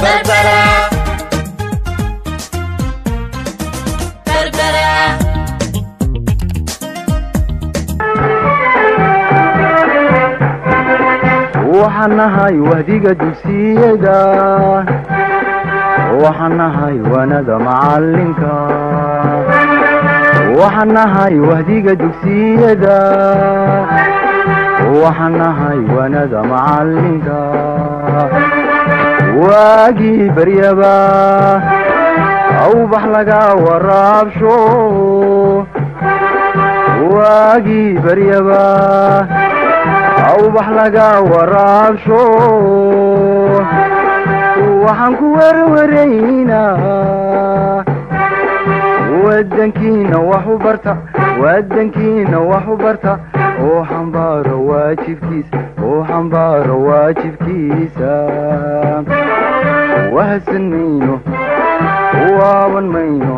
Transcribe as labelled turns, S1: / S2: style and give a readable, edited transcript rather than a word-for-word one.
S1: Berbera, Berbera.
S2: Waxaan nahay wahdiga dugsiyada, waxaan nahay waanada macalinka, waxaan nahay wahdiga dugsiyada, waxaan nahay waanada macalinka. Waagii baryaba awbax laga waraabsho, waagii baryaba awbax laga waraabsho. Waxaan ku werwaraynaa wadankiina wax u barta, wadankiina wax u barta oo xambaaro waajibkiisa, oo xambaaro waajibkiisa. Wahadsan mayno, waaban mayno,